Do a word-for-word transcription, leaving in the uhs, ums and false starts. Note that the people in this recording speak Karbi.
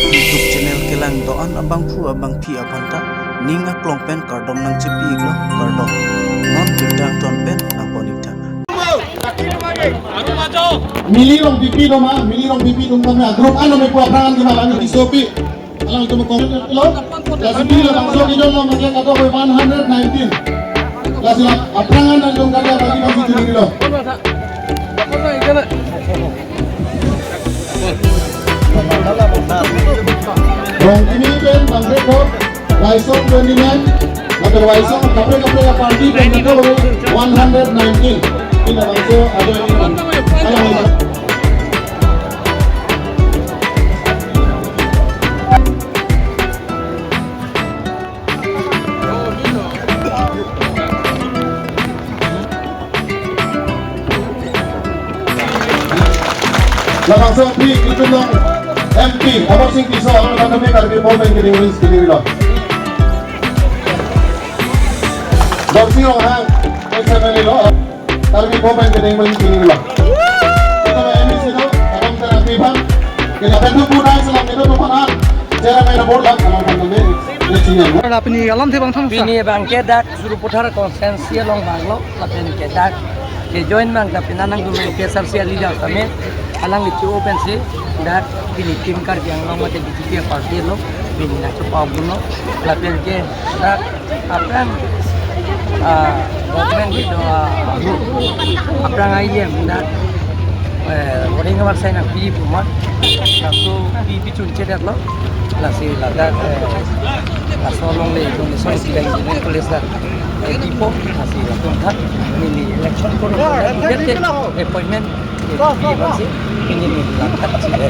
YouTube channel kelang do-an abangphu abangphi aphanta ning aklong pen kardom nangchepi iklo, kardom. Non birta angton pen nangpon ik tha. Mili Rongpipi doma, Mili Rongpipi doma, group ano me pu aphrang an kema bang isopi. Alang itum kong lo. Lasi labangso kejun lo mangke kato one hundred nineteen. Lasi la aphrang an itum kata bagi bagi juri lo. Rongkimi pen bangke ko Waisong twenty-nine. Lapen Waisong kaprek kaprek aparty pen kato one hundred nineteen. Pini labangso ado ini. Alang itum. Labangso aphi kejun along M P Amarsing Tisso along kami Karbi Anglong pen keding ring keding lo. Dorsing Ronghang, ex M L A lo. Karbi Anglong pen keding ring keding lo. Kita M P C lo, abang terapi bang. Kita bentuk punai selam itu tuh panan. Cara main bola kalau pandemi. Ini sini. Ada pini alam sih bang sama. Pini bangke dak Sarupathar constituency along banglo, lapen ke dak ke join bang, tapi nanang dulu ke sarsia leader kami, alangli chu open si, dak pini tim Karbi Anglong mate B J P party lo, pini na chu pau buno, lapen ke dak aphrang, ah, government di do, ah, aphrang I M dak, eh, boarding house sai nangpi pu ma, laso pi pi chun chedetlo. Lasi ladak, eh, laso alongle donation si dai engineering college dak, eh, dipo, lasi latum tha, neli election ko lo, eh, appointment, eh, pi bangsi, neli langkat si, eh,